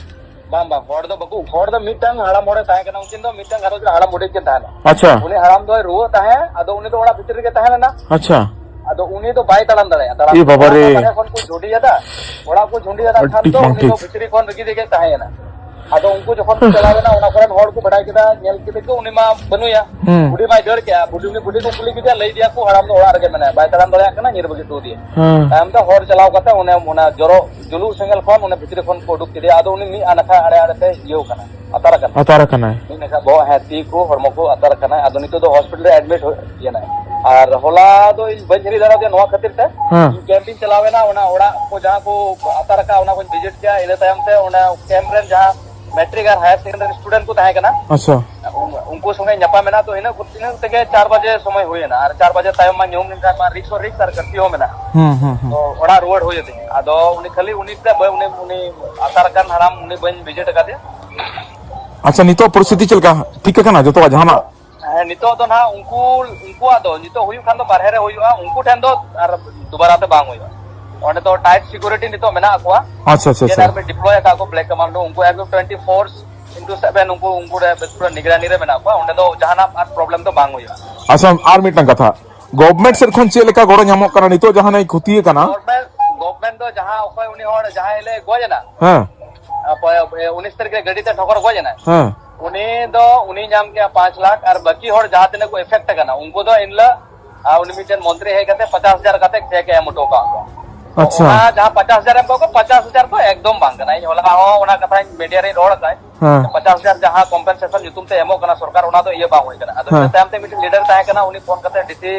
ᱵᱟᱝ, ᱵᱟᱝ, ᱦᱚᱲ ᱫᱚ ᱵᱟᱠᱚ, ᱦᱚᱲ ᱫᱚ ᱢᱤᱫᱴᱟᱝ ᱦᱟᱲᱟᱢ ᱦᱚᱲᱮ ᱛᱟᱦᱮᱸ ᱠᱟᱱᱟ, ᱩᱱᱠᱤᱱ ᱫᱚ ᱢᱤᱫᱴᱟᱝ ᱜᱷᱟᱨᱚᱸᱡᱽ ᱨᱮ ᱦᱟᱲᱟᱢ ᱵᱩᱰᱷᱤ ᱠᱤᱱ ᱛᱟᱦᱮᱱᱟ᱾ ᱟᱪᱪᱷᱟ᱾ ᱩᱱᱤ ᱦᱟᱲᱟᱢ ᱫᱚᱭ ᱨᱩᱣᱟᱹᱜ ᱛᱟᱦᱮᱸ, ᱟᱫᱚ ᱩᱱᱤ ᱫᱚ ᱚᱲᱟᱜ ᱵᱷᱤᱛᱨᱤ ᱨᱮᱜᱮ ᱛᱟᱦᱮᱸ ᱞᱮᱱᱟ᱾ ᱟᱪᱪᱷᱟ᱾ ᱟᱫᱚ ᱩᱱᱤ ᱫᱚ ᱵᱟᱭ ᱛᱟᱲᱟᱢ ᱫᱟᱲᱮᱭᱟᱜᱼᱟ, ᱛᱟᱲᱟᱢ ᱮ ᱵᱟᱵᱟ ᱚᱲᱟᱜ ᱨᱮ᱾ ᱵᱟᱨᱦᱮ ᱠᱷᱚᱱ ᱠᱚ ᱡᱷᱩᱸᱰᱤᱭᱟᱫᱟ, ᱚᱲᱟᱜ ᱠᱚ ᱡᱷᱩᱸᱰᱤᱭᱟᱫᱟ ᱟᱹᱰᱤ ᱠᱷᱟᱱ ᱴᱷᱤᱠ ᱫᱚ ᱵᱟᱝ ᱩᱱᱤ ᱫᱚ ᱴᱷᱤᱠ᱾ ᱵᱷᱤᱛᱨᱤ ᱠᱷᱚᱱ ᱨᱮᱜᱮ ᱡᱮᱜᱮ ᱛᱟᱦᱮᱸᱭᱮᱱᱟ᱾ ᱟᱫᱚ ᱩᱱᱠᱩ ᱡᱚᱠᱷᱚᱱ ᱠᱚ ᱪᱟᱞᱟᱣ ᱮᱱᱟ, ᱚᱱᱟ ᱠᱚᱨᱮᱱ ᱦᱚᱲ ᱠᱚ ᱵᱟᱰᱟᱭ ᱠᱮᱫᱟ, ᱧᱮᱞ ᱠᱮᱫᱟ ᱠᱚ ᱩᱱᱤ ᱢᱟ ᱵᱟᱹᱱᱩᱭᱟ᱾ ᱦᱩᱸ᱾ ᱵᱩᱰᱷᱤ ᱢᱟᱭ ᱫᱟᱹᱲ ᱠᱮᱜᱼᱟ, ᱵᱩᱰᱷᱤ, ᱩᱱᱤ ᱵᱩᱰᱷᱤ ᱠᱚ ᱠᱩᱞᱤ ᱠᱮᱫᱮᱭᱟ, ᱞᱟᱹᱭ ᱫᱮᱭᱟ ᱠᱚ ᱦᱟᱲᱟᱢ ᱫᱚ ᱚᱲᱟᱜ ᱨᱮᱜᱮ ᱢᱮᱱᱟᱭᱟ, ᱵᱟᱭ ᱛᱟᱲᱟᱢ ᱫᱟᱲᱮᱭᱟᱜ ᱠᱟᱱᱟ, ᱧᱤᱨ ᱵᱟᱹᱜᱤ ᱦᱚᱴᱚ ᱟᱫᱮᱭᱟ᱾ ᱦᱮᱸ᱾ ᱛᱟᱭᱚᱢ ᱛᱮ ᱦᱚᱲ ᱪᱟᱞᱟᱣ ᱠᱟᱛᱮ ᱚᱱᱮ ᱚᱱᱟ ᱡᱚᱨᱚ ᱡᱩᱞᱩᱜ ᱥᱮᱸᱜᱮᱞ ᱠᱷᱚᱱ ᱚᱱᱮ ᱵᱷᱤᱛᱨᱤ ᱠᱷᱚᱱ ᱠᱚ ᱩᱰᱩᱠ ᱠᱮᱫᱮᱭᱟ᱾ ᱟᱫᱚ ᱩᱱᱤ ᱢᱤᱫ ᱱᱟᱠᱷᱟ ᱟᱲᱮ ᱟᱲᱮ ᱛᱮ ᱤᱭᱟᱹᱣ ᱠᱟᱱᱟ, ᱟᱛᱟᱨ ᱟᱠᱟᱱᱟ᱾ ᱟᱛᱟᱨ ᱟᱠᱟᱱᱟᱭ᱾ ᱢᱤᱫ ᱱᱟᱠᱷᱟ ᱵᱚᱦᱚᱜ, ᱦᱮᱸ, ᱛᱤ ᱠᱚ, ᱦᱚᱲᱢᱚ ᱠᱚ ᱟᱛᱟᱨ ᱟᱠᱟᱱᱟᱭ᱾ ᱟᱫᱚ ᱱᱤᱛᱚᱜ ᱫᱚ ᱦᱚᱥᱯᱤᱴᱟᱞ ᱨᱮ ᱮᱰᱢᱤᱴ ᱦᱩᱭ ᱮᱱᱟᱭ᱾ ᱟᱨ ᱦᱚᱞᱟ ᱫᱚ ᱤᱧ ᱵᱟᱹᱧ ᱦᱤᱨᱤ ᱫᱟᱲᱮᱭᱟᱫᱮᱭᱟ ᱱᱚᱣᱟ ᱠᱷᱟᱹᱛᱤᱨ ᱛᱮ᱾ ᱦᱮᱸ᱾ ᱤᱧ ᱠᱮᱢᱯ ᱤᱧ ᱪᱟᱞᱟᱣ ᱮᱱᱟ, ᱚᱱᱟ ᱚᱲᱟᱜ ᱠᱚ ᱡᱟᱦᱟᱸ ᱠᱚ ᱟᱛᱟᱨ ᱟᱠᱟᱫ, ᱚᱱᱟ ᱠᱚᱧ ᱵᱷᱤᱡᱤᱴ ᱠᱮᱜᱼᱟ᱾ ᱤᱱᱟᱹ ᱛᱟᱭᱚᱢ ᱛᱮ ᱚᱱᱟ ᱠᱮᱢᱯ ᱨᱮᱱ ᱡᱟᱦᱟᱸ ᱢᱮᱴᱨᱤᱠ ᱟᱨ ᱦᱟᱭᱟᱨ ᱥᱮᱠᱮᱱᱰᱟᱨᱤ ᱥᱴᱩᱰᱮᱱᱴ ᱠᱚ ᱛᱟᱦᱮᱸ ᱠᱟᱱᱟ, ᱟᱪᱪᱷᱟ᱾ ᱩᱱ-, ᱩᱱᱠᱩ ᱥᱚᱸᱜᱮ ᱧᱟᱯᱟᱢ ᱮᱱᱟ᱾ ᱛᱚ ᱤᱱᱟᱹᱜ, ᱤᱱᱟᱹᱜ ᱛᱮᱜᱮ ᱪᱟᱨ ᱵᱟᱡᱮ ᱥᱚᱢᱚᱭ ᱦᱩᱭ ᱮᱱᱟ᱾ ᱟᱨ ᱪᱟᱨ ᱵᱟᱡᱮ ᱛᱟᱭᱚᱢ ᱢᱟ ᱧᱩᱦᱩᱢ ᱞᱮᱱᱠᱷᱟᱱ ᱢᱟ ᱨᱤᱠᱥ ᱦᱚᱸ ᱨᱤᱠᱥ ᱟᱨ ᱠᱟᱨᱯᱷᱤᱭᱩ ᱦᱚᱸ ᱢᱮᱱᱟᱜᱼᱟ᱾ ᱦᱩᱸ, ᱦᱩᱸ, ᱦᱩᱸ᱾ ᱛᱚ ᱚᱲᱟᱜ ᱨᱩᱣᱟᱹᱲ ᱦᱩᱭ ᱟᱹᱫᱤᱧᱟ᱾ ᱟᱫᱚ ᱩᱱᱤ ᱠᱷᱟᱹᱞᱤ ᱩᱱᱤ ᱛᱮ ᱵᱟᱹᱧ, ᱩᱱᱤ, ᱩᱱᱤ ᱟᱛᱟᱨ ᱟᱠᱟᱱ ᱦᱟᱲᱟᱢ ᱩᱱᱤ ᱵᱟᱹᱧ ᱵᱷᱤᱡᱤᱴ ᱟᱠᱟᱫᱮᱭᱟ᱾ ᱟᱪᱪᱷᱟ, ᱱᱤᱛᱚᱜ ᱯᱚᱨᱤᱥᱛᱷᱤᱛᱤ ᱪᱮᱫ ᱞᱮᱠᱟ? ᱴᱷᱤᱠ ᱟᱠᱟᱱᱟ ᱡᱚᱛᱚᱣᱟᱜ ᱡᱟᱦᱟᱱᱟᱜ? ᱦᱮᱸ, ᱱᱤᱛᱚᱜ ᱫᱚ ᱱᱟᱦᱟᱜ ᱩᱱᱠᱩ, ᱩᱱᱠᱩᱣᱟᱜ ᱫᱚ ᱱᱤᱛᱚᱜ ᱦᱩᱭᱩᱜ ᱠᱷᱟᱱ ᱫᱚ ᱵᱟᱨᱦᱮ ᱨᱮ ᱦᱩᱭᱩᱜᱼᱟ, ᱩᱱᱠᱩ ᱴᱷᱮᱱ ᱫᱚ ᱟᱨ ᱫᱩᱵᱟᱨᱟ ᱛᱮ ᱵᱟᱝ ᱦᱩᱭᱩᱜᱼᱟ᱾ ᱚᱸᱰᱮ ᱫᱚ ᱴᱟᱭᱤᱴ ᱥᱤᱠᱩᱨᱤᱴᱤ ᱱᱤᱛᱚᱜ ᱢᱮᱱᱟᱜ ᱠᱚᱣᱟ᱾ ᱟᱪᱪᱷᱟ, ᱟᱪᱪᱷᱟ, ᱡᱮ ᱟᱪᱪᱷᱟ᱾ ᱟᱨᱢᱤ ᱰᱤᱯᱞᱚᱭ ᱟᱠᱟᱫ ᱠᱚ ᱵᱞᱮᱠ ᱠᱚᱢᱟᱱᱰᱳ, ᱩᱱᱠᱩ ᱮᱠᱫᱚᱢ ᱴᱩᱭᱮᱱᱴᱤ ᱯᱷᱳᱨ ᱤᱱᱴᱩ ᱥᱮᱵᱷᱮᱱ ᱩᱱᱠᱩ, ᱩᱱᱠᱩ ᱨᱮ ᱯᱩᱨᱟᱹ ᱱᱤᱜᱨᱟᱱᱤ ᱨᱮ ᱢᱮᱱᱟᱜ ᱠᱚᱣᱟ᱾ ᱚᱸᱰᱮ ᱫᱚ ᱡᱟᱦᱟᱱᱟᱜ ᱟᱨ ᱯᱨᱚᱵᱞᱮᱢ ᱫᱚ ᱵᱟᱝ ᱦᱩᱭᱩᱜᱼᱟ᱾ ᱟᱪᱪᱷᱟ, ᱟᱨ ᱢᱤᱫᱴᱟᱝ ᱠᱟᱛᱷᱟ, ᱜᱚᱵᱷᱢᱮᱱᱴ ᱥᱮᱫ ᱠᱷᱚᱱ ᱪᱮᱫ ᱞᱮᱠᱟ ᱜᱚᱲᱚ ᱧᱟᱢᱚᱜ ᱠᱟᱱᱟ ᱱᱤᱛᱚᱜ ᱡᱟᱦᱟᱸᱭ ᱠᱷᱚᱛᱤ ᱟᱠᱟᱱᱟ? ᱜᱚᱵᱷᱢᱮᱱᱴ, ᱜᱚᱵᱷᱢᱮᱱᱴ ᱫᱚ ᱡᱟᱦᱟᱸ ᱚᱠᱚᱭ ᱩᱱᱤ ᱦᱚᱲ ᱡᱟᱦᱟᱸᱭ ᱞᱮ ᱜᱚᱡ ᱮᱱᱟ, ᱦᱮᱸ᱾ ᱚᱠᱚᱭ, ᱮ, ᱩᱱᱤᱥ ᱛᱟᱹᱨᱤᱠᱷ ᱨᱮ ᱜᱟᱹᱰᱤ ᱛᱮ ᱴᱷᱚᱠᱚᱨ ᱜᱚᱡ ᱮᱱᱟᱭ, ᱦᱮᱸ᱾ ᱩᱱᱤ ᱫᱚ, ᱩᱱᱤ ᱧᱟᱢ ᱠᱮᱜᱼᱟ ᱯᱟᱸᱪ ᱞᱟᱠᱷ, ᱟᱨ ᱵᱟᱹᱠᱤ ᱦᱚᱲ ᱡᱟᱦᱟᱸ ᱛᱤᱱᱟᱹᱜ ᱠᱚ ᱮᱯᱷᱮᱠᱴ ᱟᱠᱟᱱᱟ, ᱩᱱᱠᱩ ᱫᱚ ᱮᱱᱦᱤᱞᱳᱜ, ᱟᱨ ᱩᱱᱤ ᱢᱤᱫᱴᱮᱱ ᱢᱚᱱᱛᱨᱤ ᱦᱮᱡ ᱠᱟᱛᱮ ᱯᱚᱪᱟᱥ ᱦᱟᱡᱟᱨ ᱠᱟᱛᱮ ᱪᱮᱠ ᱮ ᱮᱢ ᱦᱚᱴᱚ ᱟᱠᱟᱫ ᱠᱚᱣᱟ᱾ ᱟᱪᱪᱷᱟ᱾ ᱚᱱᱟ ᱡᱟᱦᱟᱸ ᱯᱚᱪᱟᱥ ᱦᱟᱡᱟᱨ ᱮᱢ ᱠᱚᱣᱟ ᱠᱚ, ᱯᱚᱪᱟᱥ ᱦᱟᱡᱟᱨ ᱫᱚ ᱮᱠᱫᱚᱢ ᱵᱟᱝ ᱠᱟᱱᱟ᱾ ᱤᱧ ᱦᱚᱞᱟ ᱦᱚᱸ ᱚᱱᱟ ᱠᱟᱛᱷᱟᱧ ᱢᱤᱰᱤᱭᱟ ᱨᱤᱧ ᱨᱚᱲ ᱟᱠᱟᱫ᱾ ᱦᱮᱸ᱾ ᱯᱚᱪᱟᱥ ᱦᱟᱡᱟᱨ ᱡᱟᱦᱟᱸ ᱠᱚᱢᱯᱮᱱᱥᱮᱥᱚᱱ ᱧᱩᱛᱩᱢ ᱛᱮ ᱮᱢᱚᱜ ᱠᱟᱱᱟ ᱥᱚᱨᱠᱟᱨ, ᱚᱱᱟ ᱫᱚ ᱤᱭᱟᱹ ᱵᱟᱝ ᱦᱩᱭ ᱠᱟᱱᱟ᱾ ᱟᱫᱚ ᱦᱮᱸ᱾ ᱤᱱᱟᱹ ᱛᱟᱭᱚᱢ ᱛᱮ ᱢᱤᱫᱴᱮᱱ ᱞᱤᱰᱟᱨ ᱛᱟᱦᱮᱸ ᱠᱟᱱᱟ, ᱩᱱᱤ ᱯᱷᱳᱱ ᱠᱟᱛᱮ ᱰᱤᱥᱤ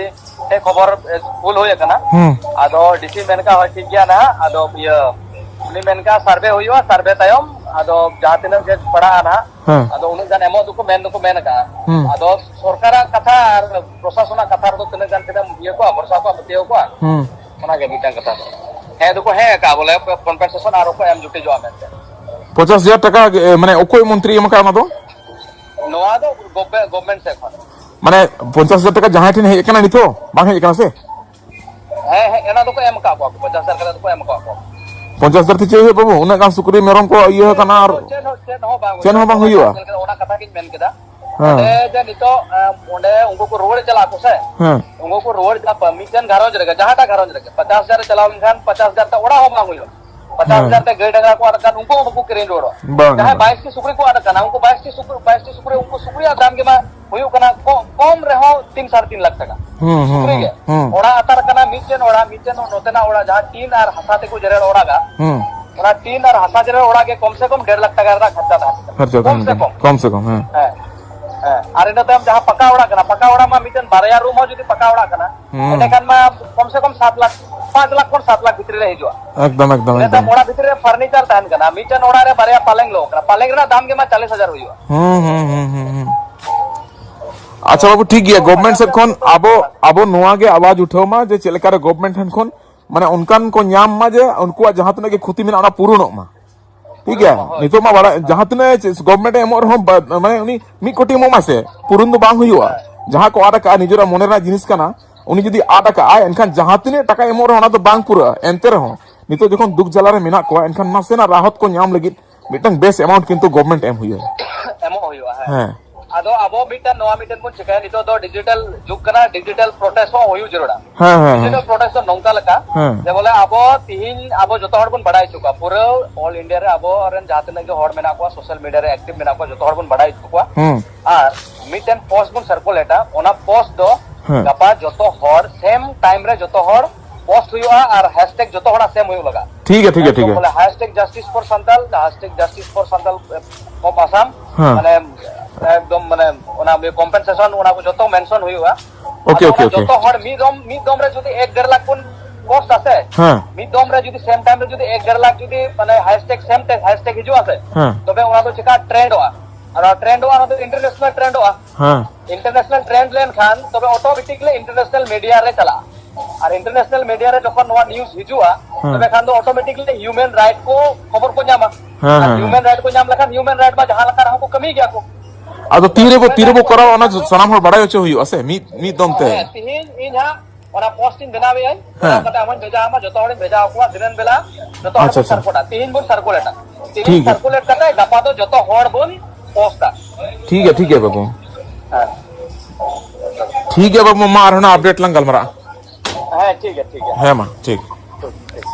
ᱴᱷᱮᱡ ᱠᱷᱚᱵᱚᱨ, ᱮ, ᱠᱩᱞ ᱦᱩᱭ ᱟᱠᱟᱱᱟ᱾ ᱦᱩᱸ᱾ ᱟᱫᱚ ᱰᱤᱥᱤ ᱢᱮᱱ ᱠᱟᱜ, "ᱦᱳᱭ, ᱴᱷᱤᱠ ᱜᱮᱭᱟ ᱱᱟᱦᱟᱜ, ᱟᱫᱚ ᱤᱭᱟᱹ", ᱩᱱᱤ ᱢᱮᱱ ᱠᱟᱜ, "ᱥᱟᱨᱵᱷᱮ ᱦᱩᱭᱩᱜᱼᱟ, ᱥᱟᱨᱵᱷᱮ ᱛᱟᱭᱚᱢ ᱟᱫᱚ ᱡᱟᱦᱟᱸ ᱛᱤᱱᱟᱹᱜ ᱜᱮ ᱯᱟᱲᱟᱜᱼᱟ ᱱᱟᱦᱟᱜ, ᱦᱮᱸ᱾ ᱟᱫᱚ ᱩᱱᱟᱹᱜ ᱜᱟᱱ ᱮᱢᱚᱜ ᱫᱚᱠᱚ ᱢᱮᱱ ᱫᱚᱠᱚ ᱢᱮᱱ ᱟᱠᱟᱜᱼᱟ᱾" ᱦᱩᱸ᱾ ᱟᱫᱚ ᱥᱚᱨᱠᱟᱨᱟᱜ ᱠᱟᱛᱷᱟ ᱟᱨ ᱯᱨᱚᱥᱟᱥᱚᱱᱟᱜ ᱠᱟᱛᱷᱟ ᱨᱮᱫᱚ ᱛᱤᱱᱟᱹᱜ ᱜᱟᱱ ᱛᱤᱱᱟᱹᱜ ᱤᱭᱟᱹ ᱠᱚᱣᱟ, ᱵᱷᱚᱨᱥᱟ ᱠᱚᱣᱟ, ᱯᱟᱹᱛᱭᱟᱹᱣ ᱠᱚᱣᱟ? ᱦᱩᱸ᱾ ᱚᱱᱟᱜᱮ ᱢᱤᱫᱴᱟᱝ ᱠᱟᱛᱷᱟ᱾ ᱦᱮᱸ ᱫᱚᱠᱚ ᱦᱮᱸ ᱟᱠᱟᱜᱼᱟ, ᱵᱚᱞᱮ ᱠᱚᱢᱯᱮᱱᱥᱮᱥᱚᱱ ᱟᱨᱚ ᱠᱚ ᱮᱢ ᱡᱩᱴᱤᱡᱚᱜᱼᱟ ᱢᱮᱱᱛᱮ᱾ ᱯᱚᱪᱟᱥ ᱦᱟᱡᱟᱨ ᱴᱟᱠᱟ ᱜᱮ, ᱢᱟᱱᱮ ᱚᱠᱚᱭ ᱢᱚᱱᱛᱨᱤ ᱮᱢ ᱟᱠᱟᱫ ᱚᱱᱟ ᱫᱚ? ᱱᱚᱣᱟ ᱫᱚ ᱜᱚᱵᱷᱢᱮ-, ᱜᱚᱵᱷᱢᱮᱱᱴ ᱥᱮᱫ ᱠᱷᱚᱱ᱾ ᱢᱟᱱᱮ ᱯᱚᱧᱪᱟᱥ ᱦᱟᱡᱟᱨ ᱴᱟᱠᱟ ᱡᱟᱦᱟᱸᱭ ᱴᱷᱮᱱ ᱦᱮᱡ ᱟᱠᱟᱱᱟ ᱱᱤᱛᱚᱜ? ᱵᱟᱝ ᱦᱮᱡ ᱟᱠᱟᱱᱟ ᱥᱮ? ᱦᱮᱸ, ᱦᱮᱸ, ᱚᱱᱟ ᱫᱚᱠᱚ ᱮᱢ ᱟᱠᱟᱫ ᱠᱚᱣᱟ ᱠᱚ, ᱯᱚᱧᱪᱟᱥ ᱦᱟᱡᱟᱨ ᱠᱟᱛᱮ ᱫᱚᱠᱚ ᱮᱢ ᱟᱠᱟᱫ ᱠᱚᱣᱟ᱾ ᱯᱚᱧᱪᱟᱥ ᱦᱟᱡᱟᱨ ᱛᱮ ᱪᱮᱫ ᱦᱩᱭᱩᱜᱼᱟ ᱵᱟᱹᱵᱩ? ᱩᱱᱟᱹᱜ ᱜᱟᱱ ᱥᱩᱠᱨᱤ ᱢᱮᱨᱚᱢ ᱠᱚ ᱤᱭᱟᱹ ᱟᱠᱟᱱᱟ ᱟᱨ ᱪᱮᱫ ᱦᱚᱸ, ᱪᱮᱫ ᱦᱚᱸ ᱵᱟᱝ ᱪᱮᱫ ᱦᱚᱸ ᱦᱩᱭᱩᱜᱼᱟ᱾ ᱵᱟᱝ ᱦᱩᱭᱩᱜᱼᱟ᱾ ᱧᱮᱞ ᱠᱮᱫᱟ, ᱚᱱᱟ ᱠᱟᱛᱷᱟ ᱜᱤᱧ ᱢᱮᱱ ᱠᱮᱫᱟ᱾ ᱦᱮᱸ᱾ ᱚᱸᱰᱮ ᱡᱮ ᱱᱤᱛᱚᱜ, ᱮ, ᱚᱸᱰᱮ ᱩᱱᱠᱩ ᱠᱚ ᱨᱩᱣᱟᱹᱲ ᱪᱟᱞᱟᱜ ᱟᱠᱚ ᱥᱮ, ᱦᱮᱸ᱾ ᱩᱱᱠᱩ ᱠᱚ ᱨᱩᱣᱟᱹᱲ ᱪᱟᱞᱟᱜ, ᱢᱤᱫᱴᱮᱱ ᱜᱷᱟᱨᱚᱸᱡᱽ ᱨᱮᱜᱮ, ᱡᱟᱦᱟᱸᱴᱟᱜ ᱜᱷᱟᱨᱚᱸᱡᱽ ᱨᱮᱜᱮ ᱯᱚᱧᱪᱟᱥ ᱦᱟᱡᱟᱨ ᱪᱟᱞᱟᱣ ᱞᱮᱱᱠᱷᱟᱱ ᱯᱚᱧᱪᱟᱥ ᱦᱟᱡᱟᱨ ᱛᱮ ᱚᱲᱟᱜ ᱦᱚᱸ ᱵᱟᱝ ᱦᱩᱭᱩᱜᱼᱟ᱾ ᱯᱚᱧᱪᱟᱥ ᱦᱟᱡᱟᱨ ᱦᱮᱸ᱾ ᱛᱮ ᱜᱟᱹᱭ ᱰᱟᱝᱨᱟ ᱠᱚ ᱟᱫ ᱠᱟᱱ, ᱩᱱᱠᱩ ᱦᱚᱸ ᱵᱟᱠᱚ ᱠᱤᱨᱤᱧ ᱨᱩᱣᱟᱹᱲᱚᱜᱼᱟ᱾ ᱵᱟᱝ, ᱡᱟᱦᱟᱸᱭ ᱵᱟᱝ᱾ ᱵᱟᱭᱤᱥ ᱴᱤ ᱥᱩᱠᱨᱤ ᱠᱚ ᱟᱫ ᱠᱟᱱᱟ, ᱩᱱᱠᱩ ᱵᱟᱭᱤᱥ ᱴᱤ ᱥᱩᱠᱨᱤ, ᱵᱟᱭᱤᱥ ᱴᱤ ᱥᱩᱠᱨᱤ, ᱩᱱᱠᱩ ᱥᱩᱠᱨᱤᱭᱟᱜ ᱫᱟᱢ ᱜᱮ ᱢᱟ ᱦᱩᱭᱩᱜ ᱠᱟᱱᱟ ᱠᱚ-, ᱠᱚᱢ ᱨᱮᱦᱚᱸ ᱛᱤᱱ ᱥᱟᱲᱮ ᱛᱤᱱ ᱞᱟᱠᱷ ᱴᱟᱠᱟ᱾ ᱦᱩᱸ, ᱦᱩᱸ, ᱥᱩᱠᱨᱤ ᱦᱩᱸ, ᱜᱮ᱾ ᱦᱩᱸ᱾ ᱚᱲᱟᱜ ᱟᱛᱟᱨ ᱠᱟᱱᱟ ᱢᱤᱫᱴᱮᱱ ᱚᱲᱟᱜ, ᱢᱤᱫᱴᱮᱱ ᱱᱚᱛᱮᱱᱟᱜ ᱚᱲᱟᱜ, ᱡᱟᱦᱟᱸ ᱴᱤᱱ ᱟᱨ ᱦᱟᱥᱟ ᱛᱮᱠᱚ ᱡᱮᱨᱮᱲ ᱚᱲᱟᱜᱟ, ᱦᱩᱸ᱾ ᱚᱱᱟ ᱴᱤᱱ ᱟᱨ ᱦᱟᱥᱟ ᱡᱮᱨᱮᱲ ᱚᱲᱟᱜ ᱜᱮ ᱠᱚᱢ ᱥᱮ ᱠᱚᱢ ᱰᱮᱲ ᱞᱟᱠᱷ ᱴᱟᱠᱟ ᱨᱮᱱᱟᱜ ᱠᱷᱚᱨᱪᱟ ᱛᱟᱦᱮᱱ ᱠᱟᱱᱟ᱾ ᱠᱷᱚᱨᱪᱟ ᱠᱚᱢ ᱛᱟᱦᱮᱱ ᱥᱮ ᱠᱟᱱᱟ᱾ ᱠᱚᱢ᱾ ᱠᱚᱢ ᱥᱮ ᱠᱚᱢ, ᱦᱮᱸ᱾ ᱦᱮᱸ᱾ ᱦᱮᱸ᱾ ᱟᱨ ᱤᱱᱟᱹ ᱛᱟᱭᱚᱢ ᱡᱟᱦᱟᱸ ᱯᱟᱠᱟ ᱚᱲᱟᱜ ᱠᱟᱱᱟ, ᱯᱟᱠᱟ ᱚᱲᱟᱜ ᱢᱟ ᱢᱤᱫᱴᱮᱱ ᱵᱟᱨᱭᱟ ᱨᱩᱢ ᱦᱚᱸ ᱡᱩᱫᱤ ᱯᱟᱠᱟ ᱚᱲᱟᱜ ᱠᱟᱱᱟ, ᱦᱩᱸ᱾ ᱮᱸᱰᱮᱠᱷᱟᱱ ᱢᱟ ᱠᱚᱢ ᱥᱮ ᱠᱚᱢ ᱥᱟᱛ ᱞᱟᱠᱷ, ᱯᱟᱸᱪ ᱞᱟᱠᱷ ᱠᱷᱚᱱ ᱥᱟᱛ ᱞᱟᱠᱷ ᱵᱷᱤᱛᱨᱤ ᱨᱮ ᱦᱤᱡᱩᱜᱼᱟ᱾ ᱮᱠᱫᱚᱢ, ᱮᱠᱫᱚᱢ, ᱤᱱᱟᱹ ᱛᱟᱭᱚᱢ ᱮᱠᱫᱚᱢ᱾ ᱚᱲᱟᱜ ᱵᱷᱤᱛᱨᱤ ᱨᱮ ᱯᱷᱟᱨᱱᱤᱪᱟᱨ ᱛᱟᱦᱮᱱ ᱠᱟᱱᱟ, ᱢᱤᱫᱴᱮᱱ ᱚᱲᱟᱜ ᱨᱮ ᱵᱟᱨᱭᱟ ᱯᱟᱞᱮᱝ ᱞᱚ ᱠᱟᱱᱟ, ᱯᱟᱞᱮᱝ ᱨᱮᱱᱟᱜ ᱫᱟᱢ ᱜᱮ ᱢᱟ ᱪᱟᱞᱤᱥ ᱦᱟᱡᱟᱨ ᱦᱩᱭᱩᱜᱼᱟ᱾ ᱦᱩᱸ, ᱦᱩᱸ, ᱦᱩᱸ, ᱦᱩᱸ, ᱦᱩᱸ᱾ ᱟᱪᱪᱷᱟ ᱵᱟᱹᱵᱩ, ᱴᱷᱤᱠ ᱜᱮᱭᱟ, ᱜᱚᱵᱷᱢᱮᱱᱴ ᱥᱮᱫ ᱠᱷᱚᱱ ᱟᱵᱚ, ᱟᱵᱚ ᱱᱚᱣᱟ ᱜᱮ ᱟᱣᱟᱡ ᱩᱴᱷᱟᱹᱣ ᱢᱟ ᱡᱮ ᱪᱮᱫ ᱞᱮᱠᱟ ᱨᱮ ᱜᱚᱵᱷᱢᱮᱱᱴ ᱴᱷᱮᱱ ᱠᱷᱚᱱ, ᱢᱟᱱᱮ, ᱚᱱᱠᱟᱱ ᱠᱚ ᱧᱟᱢ ᱢᱟ ᱡᱮ ᱩᱱᱠᱩᱣᱟᱜ ᱡᱟᱦᱟᱸ ᱛᱤᱱᱟᱹᱜ ᱜᱮ ᱠᱷᱚᱛᱤ ᱢᱮᱱᱟᱜᱼᱟ, ᱚᱱᱟ ᱯᱩᱨᱩᱱᱚᱜ ᱢᱟ᱾ ᱴᱷᱤᱠ ᱜᱮᱭᱟ? ᱦᱳᱭ᱾ ᱱᱤᱛᱚᱜ ᱢᱟ ᱵᱟᱲᱟᱭ, ᱡᱟᱦᱟᱸ ᱛᱤᱱᱟᱹᱜ ᱜᱚᱵᱷᱢᱮᱱᱴ ᱮ ᱮᱢᱚᱜ ᱨᱮᱦᱚᱸ, ᱵᱟ-, ᱢᱟᱱᱮ, ᱩᱱᱤ ᱢᱤᱫ ᱠᱳᱴᱤ ᱮᱢᱚᱜ ᱢᱟ ᱥᱮ, ᱯᱩᱨᱩᱱ ᱫᱚ ᱵᱟᱝ ᱦᱩᱭᱩᱜᱼᱟ᱾ ᱦᱮᱸ᱾ ᱡᱟᱦᱟᱸ ᱠᱚ ᱟᱫ ᱟᱠᱟᱜᱼᱟ, ᱱᱤᱡᱮᱨᱟᱜ ᱢᱚᱱᱮ ᱨᱮᱱᱟᱜ ᱡᱤᱱᱤᱥ ᱠᱟᱱᱟ, ᱩᱱᱤ ᱡᱩᱫᱤ ᱟᱫ ᱟᱠᱟᱜᱼᱟᱭ, ᱮᱱᱠᱷᱟᱱ ᱡᱟᱦᱟᱸ ᱛᱤᱱᱟᱹᱜ ᱴᱟᱠᱟ ᱮᱢᱚᱜ ᱨᱮᱦᱚᱸ, ᱚᱱᱟ ᱫᱚ ᱵᱟᱝ ᱯᱩᱨᱟᱹᱜᱼᱟ᱾ ᱮᱱᱛᱮ ᱨᱮᱦᱚᱸ ᱱᱤᱛᱚᱜ ᱡᱚᱠᱷᱚᱱ ᱫᱩᱠ ᱡᱟᱞᱟ ᱨᱮ ᱢᱮᱱᱟᱜ ᱠᱚᱣᱟ, ᱮᱱᱠᱷᱟᱱ ᱱᱟᱥᱮᱱᱟᱜ ᱨᱟᱦᱚᱛ ᱠᱚ ᱧᱟᱢ ᱞᱟᱹᱜᱤᱫ ᱢᱤᱫᱴᱟᱝ ᱵᱮᱥ ᱮᱢᱟᱣᱩᱱᱴ ᱠᱤᱱᱛᱩ ᱜᱚᱵᱷᱢᱮᱱᱴ ᱮᱢ ᱦᱩᱭᱩᱜᱼᱟ᱾ ᱮᱢᱚᱜ ᱦᱩᱭᱩᱜᱼᱟ, ᱦᱮᱸ᱾ ᱦᱮᱸ᱾ ᱟᱫᱚ ᱟᱵᱚ ᱢᱤᱫᱴᱮᱱ, ᱱᱚᱣᱟ ᱢᱤᱫᱴᱮᱱ ᱵᱚᱱ ᱪᱤᱠᱟᱹᱭᱟ, ᱱᱤᱛᱚᱜ ᱫᱚ ᱰᱤᱡᱤᱴᱟᱞ ᱡᱩᱜᱽ ᱠᱟᱱᱟ, ᱰᱤᱡᱤᱴᱟᱞ ᱯᱨᱚᱴᱮᱥᱴ ᱦᱚᱸ ᱦᱩᱭᱩᱜ ᱡᱟᱹᱨᱩᱲᱟ᱾ ᱦᱮᱸ, ᱦᱮᱸ, ᱰᱤᱡᱤᱴᱟᱞ ᱦᱮᱸ᱾ ᱯᱨᱚᱴᱮᱥᱴ ᱫᱚ ᱱᱚᱝᱠᱟ ᱞᱮᱠᱟ, ᱦᱮᱸ᱾ ᱡᱮ ᱵᱚᱞᱮ ᱟᱵᱚ ᱛᱤᱦᱤᱧ ᱟᱵᱚ ᱡᱚᱛᱚ ᱦᱚᱲ ᱵᱚᱱ ᱵᱟᱲᱟᱭ ᱦᱚᱪᱚ ᱠᱚᱣᱟ, ᱯᱩᱨᱟᱹ ᱚᱞ ᱤᱱᱰᱤᱭᱟ ᱨᱮ ᱟᱵᱚ ᱨᱮᱱ ᱡᱟᱦᱟᱸ ᱛᱤᱱᱟᱹᱜ ᱜᱮ ᱦᱚᱲ ᱢᱮᱱᱟᱜ ᱠᱚᱣᱟ, ᱥᱳᱥᱟᱞ ᱢᱤᱰᱤᱭᱟ ᱨᱮ ᱮᱠᱴᱤᱵᱷ ᱢᱮᱱᱟᱜ ᱠᱚᱣᱟ, ᱡᱚᱛᱚ ᱦᱚᱲ ᱵᱚᱱ ᱵᱟᱲᱟᱭ ᱦᱚᱪᱚ ᱠᱚᱣᱟ᱾ ᱦᱮᱸ᱾ ᱟᱨ ᱢᱤᱫᱴᱮᱱ ᱯᱳᱥᱴ ᱵᱚᱱ ᱥᱟᱨᱠᱩᱞᱮᱴᱟ, ᱚᱱᱟ ᱯᱳᱥᱴ ᱫᱚ ᱦᱮᱸ᱾ ᱜᱟᱯᱟ ᱡᱚᱛᱚ ᱦᱚᱲ ᱥᱮᱢ ᱴᱟᱭᱤᱢ ᱨᱮ ᱡᱚᱛᱚ ᱦᱚᱲ ᱯᱳᱥᱴ ᱦᱩᱭᱩᱜᱼᱟ ᱟᱨ ᱦᱮᱥᱴᱮᱜ ᱡᱚᱛᱚ ᱦᱚᱲᱟᱜ ᱥᱮᱢ ᱦᱩᱭᱩᱜ ᱞᱟᱜᱟᱜᱼᱟ᱾ ᱴᱷᱤᱠ ᱜᱮᱭᱟ, ᱴᱷᱤᱠ ᱜᱮᱭᱟ, ᱴᱷᱤᱠ ᱮᱠᱫᱚᱢ ᱜᱮᱭᱟ᱾ ᱵᱚᱞᱮ hashtag justice for Santal, hashtag justice for Santal of Assam, ᱦᱮᱸ᱾ ᱢᱟᱱᱮ ᱮᱠᱫᱚᱢ ᱢᱟᱱᱮ ᱚᱱᱟ ᱠᱚᱢᱯᱮᱱᱥᱮᱥᱚᱱ, ᱚᱱᱟ ᱠᱚ ᱡᱚᱛᱚ ᱢᱮᱱᱥᱚᱱ ᱦᱩᱭᱩᱜᱼᱟ᱾ ᱳᱠᱮ, ᱟᱫᱚ ᱳᱠᱮ, ᱚᱱᱟ ᱳᱠᱮ᱾ ᱡᱚᱛᱚ ᱦᱚᱲ ᱢᱤᱫ ᱫᱚᱢ, ᱢᱤᱫ ᱫᱚᱢ ᱨᱮ ᱡᱩᱫᱤ ᱮᱠ ᱰᱮᱲ ᱞᱟᱠᱷ ᱵᱚᱱ ᱯᱳᱥᱴ ᱟᱥᱮ, ᱦᱮᱸ᱾ ᱢᱤᱫ ᱫᱚᱢ ᱨᱮ ᱡᱩᱫᱤ ᱥᱮᱢ ᱴᱟᱭᱤᱢ ᱨᱮ ᱡᱩᱫᱤ ᱮᱠ ᱰᱮᱲ ᱞᱟᱠᱷ ᱡᱩᱫᱤ ᱢᱟᱱᱮ ᱦᱮᱥᱴᱮᱜ ᱥᱮᱢ ᱴᱮᱜ ᱦᱮᱥᱴᱮᱜ ᱦᱤᱡᱩᱜᱼᱟ ᱥᱮ, ᱦᱮᱸ᱾ ᱛᱚᱵᱮ ᱚᱱᱟ ᱫᱚ ᱪᱮᱠᱟ ᱴᱨᱮᱱᱰᱚᱜᱼᱟ? ᱟᱨ ᱚᱱᱟ ᱴᱨᱮᱱᱰᱚᱜᱼᱟ, ᱚᱱᱟ ᱫᱚ ᱤᱱᱴᱟᱨᱱᱮᱥᱚᱱᱟᱞ ᱴᱨᱮᱱᱰᱚᱜᱼᱟ᱾ ᱦᱮᱸ᱾ ᱤᱱᱴᱟᱨᱱᱮᱥᱚᱱᱟᱞ ᱴᱨᱮᱱᱰ ᱞᱮᱱᱠᱷᱟᱱ ᱛᱚᱵᱮ ᱚᱴᱳᱢᱮᱴᱤᱠᱞᱤ ᱤᱱᱴᱟᱨᱱᱮᱥᱚᱱᱟᱞ ᱢᱤᱰᱤᱭᱟ ᱨᱮ ᱪᱟᱞᱟᱜᱼᱟ᱾ ᱟᱨ ᱤᱱᱴᱟᱨᱱᱮᱥᱚᱱᱟᱞ ᱢᱤᱰᱤᱭᱟ ᱨᱮ ᱡᱚᱠᱷᱚᱱ ᱱᱚᱣᱟ ᱱᱤᱭᱩᱡ ᱦᱤᱡᱩᱜᱼᱟ, ᱦᱮᱸ᱾ ᱛᱚᱵᱮ ᱠᱷᱟᱱ ᱫᱚ ᱚᱴᱳᱢᱮᱴᱤᱠᱞᱤ ᱦᱤᱭᱩᱢᱮᱱ ᱨᱟᱭᱤᱴ ᱠᱚ ᱠᱷᱚᱵᱚᱨ ᱠᱚ ᱧᱟᱢᱟ᱾ ᱦᱮᱸ, ᱟᱨ ᱦᱮᱸ, ᱦᱤᱭᱩᱢᱮᱱ ᱦᱮᱸ᱾ ᱨᱟᱭᱤᱴ ᱠᱚ ᱧᱟᱢ ᱞᱮᱠᱷᱟᱱ ᱦᱤᱭᱩᱢᱮᱱ ᱨᱟᱭᱤᱴ ᱢᱟ ᱡᱟᱦᱟᱸ ᱞᱮᱠᱟ ᱨᱮᱦᱚᱸ ᱠᱚ ᱠᱟᱹᱢᱤ ᱜᱮᱭᱟ ᱠᱚ᱾ ᱟᱫᱚ ᱛᱤᱨᱮᱵᱚ, ᱦᱤᱭᱩᱢᱮᱱ ᱛᱤᱨᱮᱵᱚ ᱨᱟᱭᱤᱴ ᱠᱚᱨᱟᱣᱟ, ᱚᱱᱟ ᱠᱚ ᱥᱟᱱᱟᱢ ᱦᱚᱲ ᱵᱟᱲᱟᱭ ᱦᱚᱪᱚ ᱦᱩᱭᱩᱜᱼᱟ ᱥᱮ, ᱢᱤᱫ, ᱢᱤᱫ ᱫᱚᱢ ᱛᱮ᱾ ᱦᱮᱸ, ᱛᱤᱦᱤᱧ ᱤᱧ ᱦᱟᱸᱜ ᱚᱱᱟ ᱯᱳᱥᱴ ᱤᱧ ᱵᱮᱱᱟᱣ ᱮᱫᱟᱹᱧ, ᱵᱮᱱᱟᱣ ᱦᱮᱸ᱾ ᱠᱟᱛᱮ ᱟᱢ ᱦᱚᱸᱧ ᱵᱷᱮᱡᱟ ᱟᱢᱟ, ᱡᱚᱛᱚ ᱦᱚᱲᱤᱧ ᱵᱷᱮᱡᱟ ᱟᱠᱚᱣᱟ, ᱫᱤᱱᱟᱹᱢ ᱵᱮᱞᱟ ᱡᱚᱛᱚ ᱦᱚᱲ ᱟᱪᱪᱷᱟ, ᱵᱚᱱ ᱟᱪᱪᱷᱟ᱾ ᱥᱟᱨᱠᱩᱞᱮᱴᱟ, ᱛᱤᱦᱤᱧ ᱵᱚᱱ ᱥᱟᱨᱠᱩᱞᱮᱴᱟ᱾ ᱛᱤᱦᱤᱧ ᱴᱷᱤᱠ ᱜᱮᱭᱟ᱾ ᱥᱟᱨᱠᱩᱞᱮᱴ ᱠᱟᱛᱮ ᱜᱟᱯᱟ ᱫᱚ ᱡᱚᱛᱚ ᱦᱚᱲ ᱵᱚᱱ ᱯᱳᱥᱴᱟ᱾ ᱴᱷᱤᱠ ᱜᱮᱭᱟ, ᱴᱷᱤᱠ ᱜᱮᱭᱟ ᱵᱟᱹᱵᱩ᱾ ᱦᱮᱸ᱾ ᱴᱷᱤᱠ ᱜᱮᱭᱟ ᱵᱟᱹᱵᱩ, ᱢᱟ ᱟᱨᱦᱚᱸ ᱱᱟ ᱟᱯᱰᱮᱴ ᱞᱟᱝ ᱜᱟᱞᱢᱟᱨᱟᱜᱼᱟ᱾ ᱦᱮᱸ, ᱴᱷᱤᱠ ᱜᱮᱭᱟ, ᱴᱷᱤᱠ ᱜᱮᱭᱟ᱾ ᱦᱮᱸ ᱢᱟ, ᱴᱷᱤᱠ᱾ ᱴᱷᱤᱠ, ᱴᱷᱤᱠ᱾